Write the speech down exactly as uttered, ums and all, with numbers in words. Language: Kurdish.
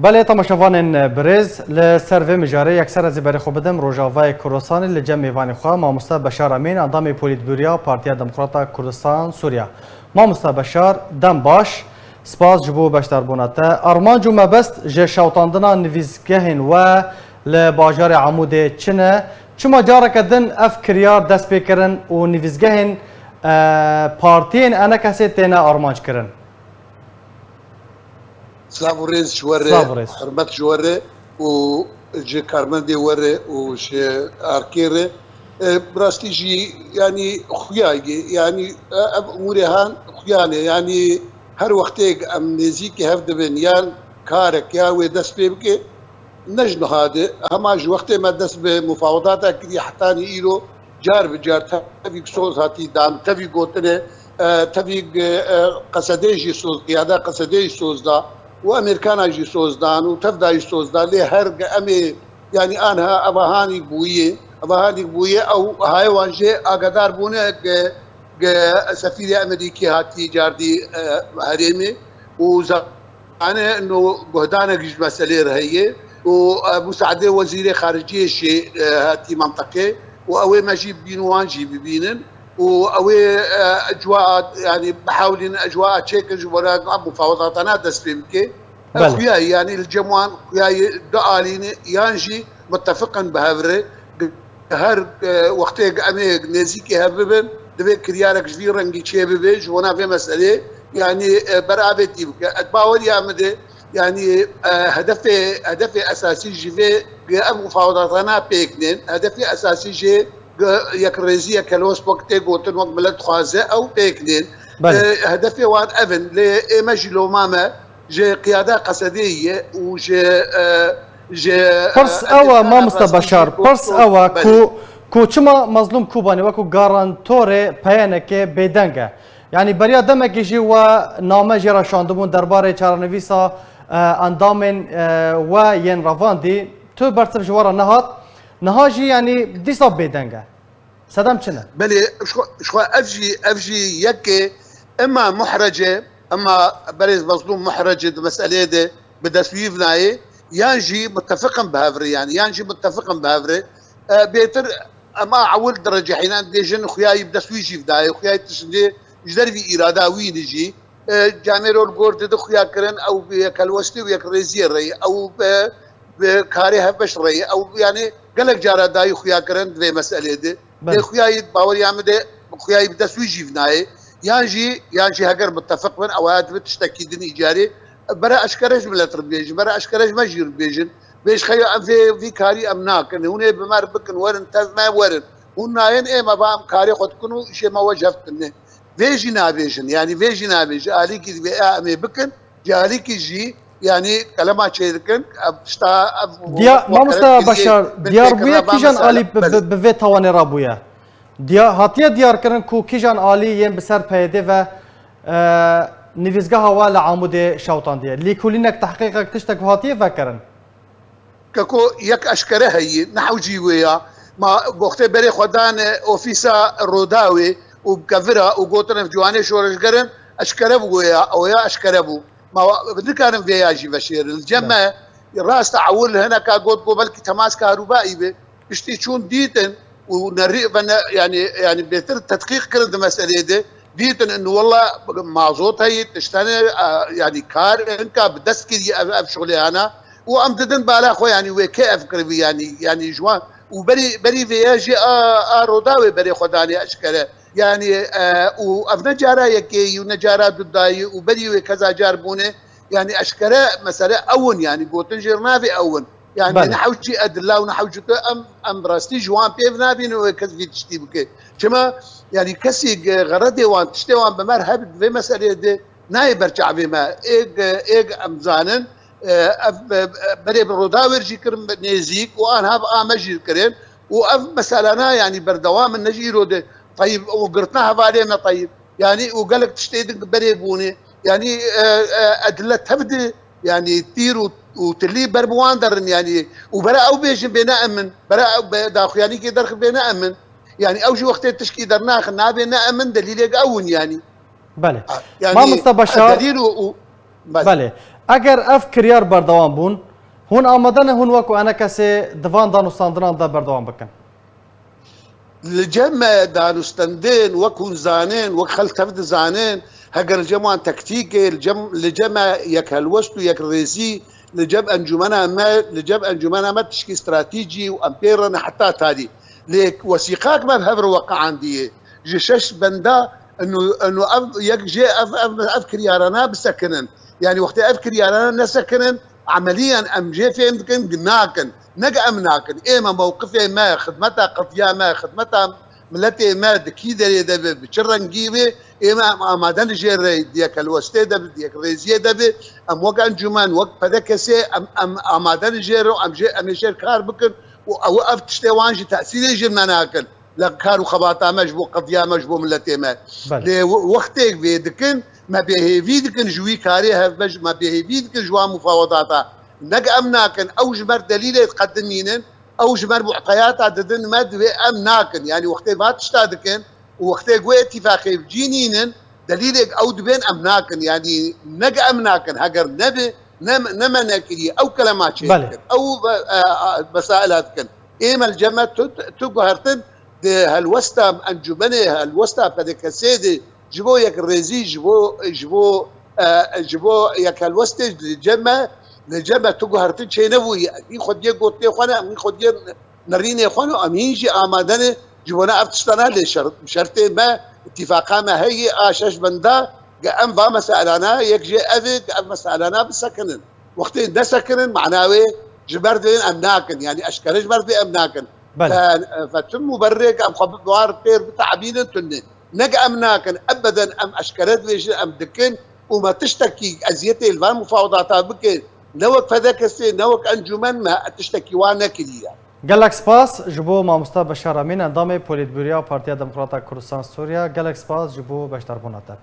Belê, temaşevanên birêz, li ser vê mijarê yekser ez ê berê xwe bidim Rojavayê Kurdistanê li cem mêvanê xwe, mamoste Beşar Emîn, endamê Polîtbûroya Partiya Demokrata Kurdistan Sûriye. Mamoste Beşar, dem baş, spas ji bo beşdarbûna te. Armanc û mebest ji şewitandina nivîsgehên we li bajarê Amûdê çi ne? Çima careke din ev kiryar dest pê kirin û nivîsgehên, e, partiyên E N K S'ê têne armanc kirin? Silav û rêz ji we re, Silav û rêz. Hurmet ji we re û ji karmendê we re û ji arkê re. E, bi rastî jî, yanî, xuya ye. Yanî, e, ev umûrê han xuya ne. Yanî, her wextêk em nêzîkî hev dibin, yan karek ya wê dest pê bike, ne ji niha de, hema ji wextê me dest bi mufawedata kiriye hetanî îro, car bi car tevîk soz hatî dan, tevî gotine, e, tevîk, e, e, Qesedê jî soz, qiyada Qesedê jî soz da û Amerîkana jî soz dan û tevda jî soz da. Lê her ge em ê, yanî anha eva hanîk bûye, eva hanîk bûye, ew hayê wan jê agadar bûne ge, ge sefîrê Amerîkî hatî cardî, e, herêmê û za-, Yanî, no guhdanek ji meselê re heye û, e, musaedê wezîrê xariciyê jî, e, hatî menteqê û ew ê me jî bibîn û wan jî bibînin û ew ê, e, ecwaa, yanî bihewlîn ecwaa çêkin ji bo re ev mufawedatana dest pê bike. E, Belê. Xuya ye, yanî li cem wan xuya ye du alî ne, yan jî muttefiqin bi hev re. Her, e, wextê em ê nêzîkî hev bibin, divê kiryarek ji vî rengî çê bibe, ji bona vê meselê, yanî, e, beravêtî bike. Di baweriya min de, yanî, e, hedefê, hedefê esasî ji vê, ev mufawedatana pêk nên. Hedefê esasî jê, e, yekrêziye, kelos wek tê gotin, wek milet dixwaze, ew pêk nên. Belê. E, hedefê wan ev in, lê ê me jî loma me, ji qiyada Qesedê ye û ji, e, ji, Pirs e, ew e, Amerîkana Mamoste rastî Beşar, jî pirs goto, ew e belê. Ku, ku çima Mazlûm Kobanî wekû garantorê P Y N'ê bêdeng e? Yanî beriya demekê jî we name jê re şandibûn derbarê çarenivîsa, e, endamên, e, we yên revandî, tu bersiv ji we re nehat, niha jî yanî dîsa bêdeng e. Sedem çi ne? Belê, ji xwe, ji xwe ev jî, ev jî yek e. Ema muhrece, ema berêz Mezlûm muhrece di meseleyê de bi dest wî vinayê, yan jî muttefiqin bi hev re, yanî, yan jî muttefiqin bi hev re. E, bêtir ema ewil direcehînin, dibêjin xuyayî bi dest wî jî vidayê, xuyayî tiştê ji dervî îrada wî ne jî. E, camêro li gor didi xuya kirin, ew bi yekelwestî û yekrêziyê re ye, ew bi bi karê hevbeş re ye. Ew, yanî, gelek cara dayî xuya kirin di vê meselê de. Belê. Lê xuyayî, baweriya min de, xuyayî bi dest wî jî vinayê. Yan jî, yan jî heger muttefiq bin, ew ya dibe tiştekî din îcarê. Bere eşkere ji milet re bibêjin, bere eşkere ji me jî re bibêjin. Bêj xeyo em vê, vî karî em nakin. Hûn ê bi me re bikin, werin, tev me werin. Hûn nayên ê me ba em karê xwe dikin û îşê me we jev dikin. Vê jî nabêjin, yanî vê jî nabêjin. Alîkî divê, e, em ê bikin, ji alîkî jî, yanî kelema çêdikin, ev tişta, ev Diya-, wek Mamoste kerem Beşar, kiriyê, diyar bûye kîjan alî bi, bi, bi vê tawanê re bûye? Diya-, hatiye diyarkirin ku kîjan alî yên bi ser P Y D ve, e, nivîzgeha we li Amûdê şewtandiye? Lîkolînek, tehqîqek, tiştek hatiye vekirin? Keko, yek eşkere heye, ne hewcî wê ya. Ma goxtê berê xwe dane ofîsa Rodawê û kevira û gotin ev ciwanê şoreşger in, eşkere bû wê ya, ew ya eşkere bû. Ma wa-, nikarin vê ya jî veşêrin. Li cem me, rast e, ewil hineka got, got belkî temas karûbayî be. Piştî çûn dîtin û nerî ve ne, yanî, yanî bêtir tedqîq kirin di meselê de. Dîtin in wela mazot heye, tiştene, a, yanî kar hinka bi dest kiriye ev, ev şixuleyana. Û em didin bala xwe, yanî wê kê ev kiribî, yanî, yanî ji wan û berî, berî vê ye jî a, a Rodawê berê xwe danê eşkere. Yanî, e, û ev ne cara yekê yî û ne cara dudayî û berî wê keza car bûne. Yanî eşkere mesele ew in, yanî gotin jê re navê ew in. Yanî Belê. ne hewcî edilla û ne hewcî tu em, em rastî ji wan pêv nabînin wê kes vî tiştî bike. Çima? Yanî kesî ge-, xeredê wan, tiştê wan bi me re hebe di vê meseleyê de nayê ber çavê me. Êg, êg em zanin, e, ev, e, berê bi Rodawê re jî kirin nêzîk û anha bi a me jî kirin û ev meselana, yanî berdewam in, ne ji îro de Teyîb û girtina hevalê me Teyîb. Yanî û gelek tiştê din berê bûne. Yanî, e, e, edile tev di, yanî tîr û, û tilî ber bi wan derin, yanî û bera ew bêjin bêne emin, bera ew be-, daxuyanîkê derxin bêne emin. Yanî ew jî wextê tişkî dernaxin nabê ne emin, delîlêk ew in yanî. Belê. A, yanî, Mamoste Beşar, delîl û, û, belê. Belê. Eger ev kiryar berdewam bûn, hûn amade ne hûn wekû enekesê di van danûstandinan de berdewam bikin? Li cem me danûstendin, wek hûn zanin, wek xelk tev dizanin, heger li cem wan tektîkê, li cem, li cem me yek helwest û yek rêzî, li cem encûmena me, li cem encûmena me tişkî stratejî û em pê re ne heta tarî. Lê wesîqak me bi hev re weqiandiye. Ji şeş benda eno, eno ev, yek jê ev, ev, ev kiryarana bisekinin. Yani wextê ev kiryarana nesekinin, emeliyan em jê fêm dikin, nakin. Ne em nakin. Ê me mewqifê me, xidmeta qediya me, xidmeta miletê me di kî derê de be, bi çi rengî be, ê me em amade ne jê re di yek helwestê de be, di yek rêziyê de be, em wek encûmen, wek P D K S, em, em amade ne jê re, em jê, em ê jê kar bikin û ew, ev tiştê wan jî tesîrê ji me nakin. Li kar û xebata me ji bo qediya me, ji bo miletê me. Belê. Lê we-, wextê vê dikin, me bêhêvî dikin ji wî karê hev be, me bêhêvî dikin ji wan mufawedata. Ne em nakin, ew ji ber delîlê diqedimînin, ew ji ber mu'teyata didin me, divê em nakin. Yani wextê va tişta dikin û wextê ku îtîfaqê bi cî nînin, delîlek ew dibên em nakin. Yani ne em nakin, heger nebe, ne, ne me nekiriye, ew kelema çê Belê. dikin, ew ve-, e, e, mesaila dikin. Ê me li cem me tu, tu guhertin di helwesta encûmenê, helwesta P D K S'ê de ji bo yek rêzî, ji bo, ji bo, e, ji bo yek helwestê li cem me, li cem me tu guhertin çênebûye. Em hîn xwediyê gotinê xwe ne, em hîn xwediyê nerînê xwe ne, em hîn jî amade ne ji bona ev tiştana lê şer-, şertê me, îtîfaqa me heye a şeş benda, ge em va meselana, yek jê ev e, ge ev meselana bisekinin. Wextê nesekinin, mana wê ji ber divê em nakin, yani eşkere ji ber divê em nakin. Belê. Fe, fe tu muberrêk em xwe bi war pêr bite'bînin tune. Ne em nakin, ebeden em eşkere dibêjin, em dikin û me tiştekî eziyetê li van mufawedata bike, ne wek P D K S, ne wek encûmen me tiştekî wan nekiriye. Gelek spas ji bo mamosta Beşar Emîn, endamê Polîtbûroya Partiya Demokrata Kurdistan Sûriye. Gelek spas ji bo beşdarbûna te.